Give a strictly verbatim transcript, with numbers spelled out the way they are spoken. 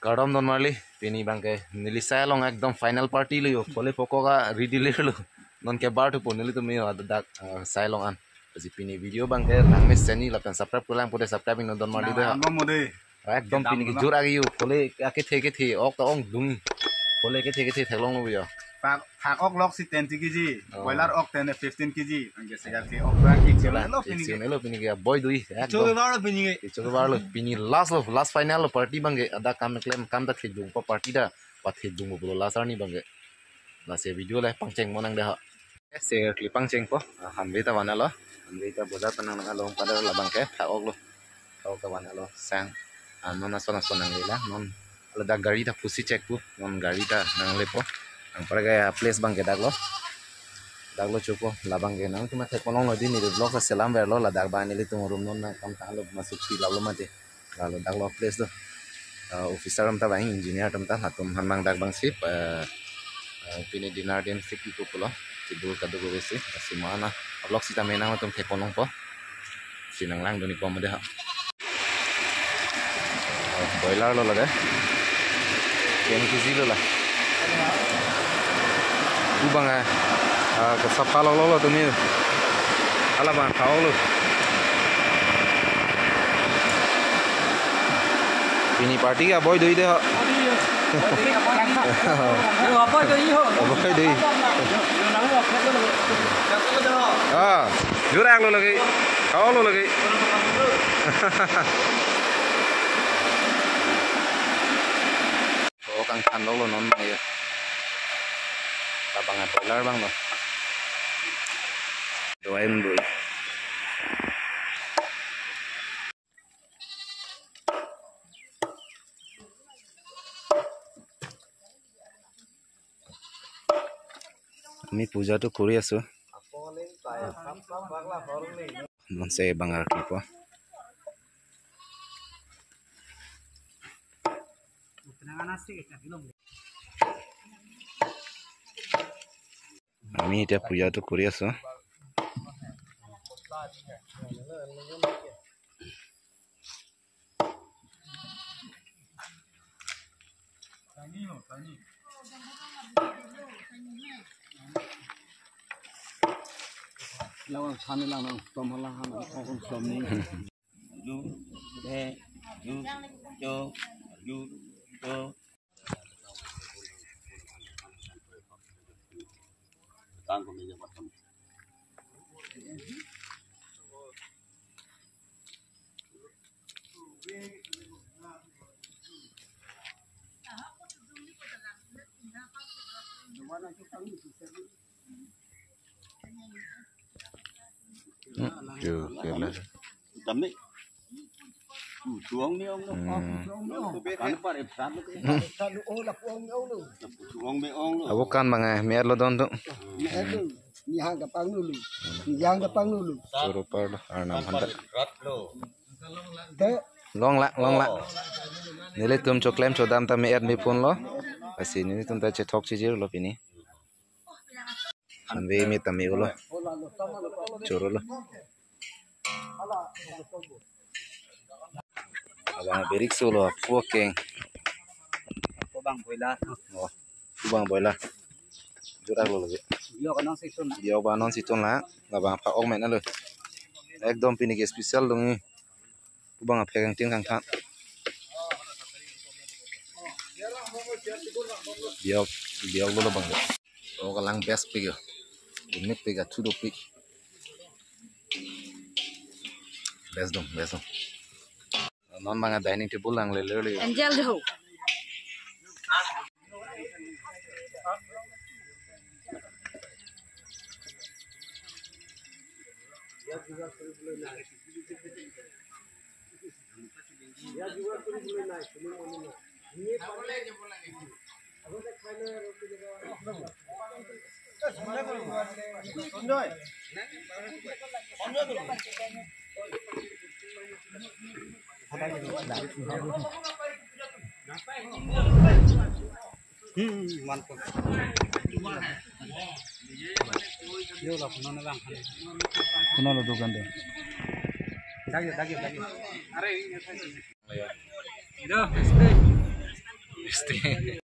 Kardom donmarli, pini abangke neli sai along ekdom final party lo yo, kole poko ka ready lo. Nonke bar thupo nelitum yo adak, ah, sai along an. Lasi pini video abangke nang mesen ni lapen subscribe kulang pute subscribe ingno donmarli de. Nang mo de. Ekdom pini kejut agi yo, kole akethe kethe ok ta ongdung. Kole kethe kethe theklonglo yo. Phak, phak ok lok si ten K G, oh, boiler ok ten fifteen K G. Anke segar ke ok bang ik chelo pini ke. Chelo pini ke boi dui. Ekdom. Chelo pini ke. Chelo lo pini last lo, last final lo party abangke. Ada kam klem kam ta thidung pa party ta. Pa thidung pulo last arni abangke. Lasi video le pangcheng mo nang de ha. Segar kli pangchengpo. Ah, hanve ta vanlo. Hanve ta bojar ta nang along pada labangke phak ok lo. Phak ok ta vanlo sang. Ah, non ason ason nangle la. Non ladak gari ta pusi check pu. Non gari ta nanglepo. Anparke a place abangke dak lo. Dak lo chopo. Labangke nangtum thek ponlonglo di neli vlog ta selam verlo ladak abang nelitum room non nang kam tanglo masuk pi lalo mati. Lalo dak lo place do. Ah, officer atum ta abang engineer atum ta latum hanang dak abang sip, ah, ah, pini dinner din sip iko pulo. Table kaduk besi. Lasi mana vlog sita menang atum thek ponlongpo. Si nang langdun ikpo mo de ha. Ah, boiler lo la de. Ten K G lo la. Pu abang, eh, ah, kesapha lo lo lo tumi. Hala abang phak ok lo. Pini party ka boi dui de ho. Boi dui ho. Boi dui. Ah, jurak lo lagi. Phak ok lo lagi. Oh, kangthan lo lo non ya. Labang a boiler abang lo. Doain bro. আমি পূজাটো কৰি আছো। Nonse bang arki po. আমি এতিয়া পূজাটো কৰি আছো। Lang lang, sana lang, lang, tom lang, lang, tom ni. Ju, de, ju, jo, ju, jo. Tang ko meja bottom. Hmm, yo, careless. Dam ni. Hmm, tuang ni ong lo. Hmm. Kan par ipsat lo. Ipsat lo, oh, lapu ong ni ong lo. Lapu tuang me ong lo. Abo kan bang, eh, me-et lo don tu. Me-et lo. Ni hang kapang lo lo. Ni hang kapang lo lo. Suru par lo, arnam handak. Rat lo. Te. Long la, long la. Nelitum choklem chodam ta me-et me phone lo. Lasi nelitum ta chethok chijir lo pini. Hanve me tame ulo. Choro lo. Abang berik solo, phu akeng. Pu abang boiler. Oh, pu abang boiler. Jurak lo lagi. Yo kanang season. Yo ba non season la. Labang phak ok me-et lo. Ekdom pini ke special dong ni. Pu abang aphek angtin kangthan. Biok, biok lo labang. Oh, kalang best pik yo. Unik pik, athu dopik. Best dong, best dong. Non bang dining table lang le le le. Angel jo. Hmm, mantap. Kunalo dukan de. Dagyo, dagyo, dagyo. Ito, este. Este.